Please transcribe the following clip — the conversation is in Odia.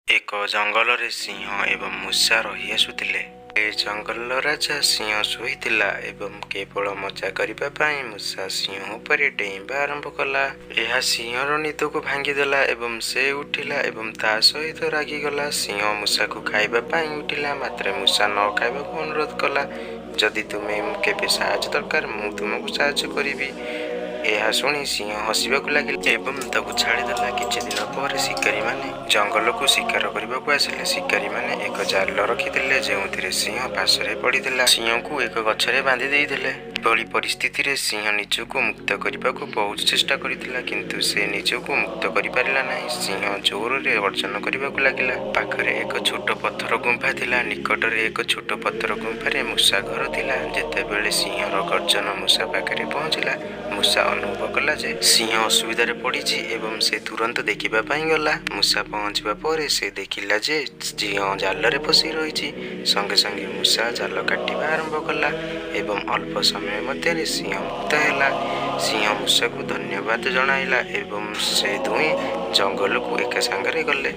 ଏକ ଜଙ୍ଗଲରେ ସିଂହ ଏବଂ ମୂଷା ରହିଆସୁଥିଲେ। ଏ ଜଙ୍ଗଲର ରାଜା ସିଂହ ଶୋଇଥିଲା ଏବଂ କେବଳ ମଜା କରିବା ପାଇଁ ମୂଷା ସିଂହ ଉପରେ ଡେଇଁବା ଆରମ୍ଭ କଲା। ଏହା ସିଂହର ନିଦକୁ ଭାଙ୍ଗିଦେଲା ଏବଂ ସେ ଉଠିଲା ଏବଂ ତା ସହିତ ରାଗିଗଲା। ସିଂହ ମୂଷାକୁ ଖାଇବା ପାଇଁ ଉଠିଲା ମାତ୍ରେ ମୂଷା ନ ଖାଇବାକୁ ଅନୁରୋଧ କଲା। ଯଦି ତୁମେ କେବେ ସାହାଯ୍ୟ ଦରକାର, ମୁଁ ତୁମକୁ ସାହାଯ୍ୟ କରିବି। ଏହା ଶୁଣି ସିଂହ ହସିବାକୁ ଲାଗିଲା ଏବଂ ତାକୁ ଛାଡ଼ିଦେଲା। କିଛି ଦିନ ପରେ ଶିକାରୀମାନେ ଜଙ୍ଗଲକୁ ଶିକାର କରିବାକୁ ଆସିଲେ। ଶିକାରୀମାନେ ଏକ ଜାଲ ରଖିଥିଲେ, ଯେଉଁଥିରେ ସିଂହ ଫାଶରେ ପଡ଼ିଥିଲା। ସିଂହକୁ ଏକ ଗଛରେ ବାନ୍ଧି ଦେଇଥିଲେ। ଏଭଳି ପରିସ୍ଥିତିରେ ସିଂହ ନିଜକୁ ମୁକ୍ତ କରିବାକୁ ବହୁତ ଚେଷ୍ଟା କରିଥିଲା, କିନ୍ତୁ ସେ ନିଜକୁ ମୁକ୍ତ କରିପାରିଲା ନାହିଁ। ସିଂହ ଜୋରରେ ଗର୍ଜନ କରିବାକୁ ଲାଗିଲା। ପାଖରେ ଏକ ଛୋଟ ପଥର ଗୁମ୍ଫା ଥିଲା। ନିକଟରେ ଏକ ଛୋଟ ପଥର ଗୁମ୍ଫାରେ ମୂଷା ଘର ଥିଲା। ଯେତେବେଳେ ସିଂହର ଗର୍ଜନ ମୂଷା ପାଖରେ ପହଞ୍ଚିଲା, ମୂଷା ଅନୁଭବ କଲା ଯେ ସିଂହ ଅସୁବିଧାରେ ପଡ଼ିଛି ଏବଂ ସେ ତୁରନ୍ତ ଦେଖିବା ପାଇଁ ଗଲା। ମୂଷା ପହଞ୍ଚିବା ପରେ ସେ ଦେଖିଲା ଯେ ସିଂହ ଜାଲରେ ଫସି ରହିଛି। ସଙ୍ଗେ ସଙ୍ଗେ ମୂଷା ଜାଲ କାଟିବା ଆରମ୍ଭ କଲା ଏବଂ ଅଳ୍ପ ସମୟ ମଧ୍ୟରେ ସିଂହ ମୁକ୍ତ ହେଲା। ସିଂହ ମୂଷାକୁ ଧନ୍ୟବାଦ ଜଣାଇଲା ଏବଂ ସେ ଦୁହେଁ ଜଙ୍ଗଲକୁ ଏକା ସାଙ୍ଗରେ ଗଲେ।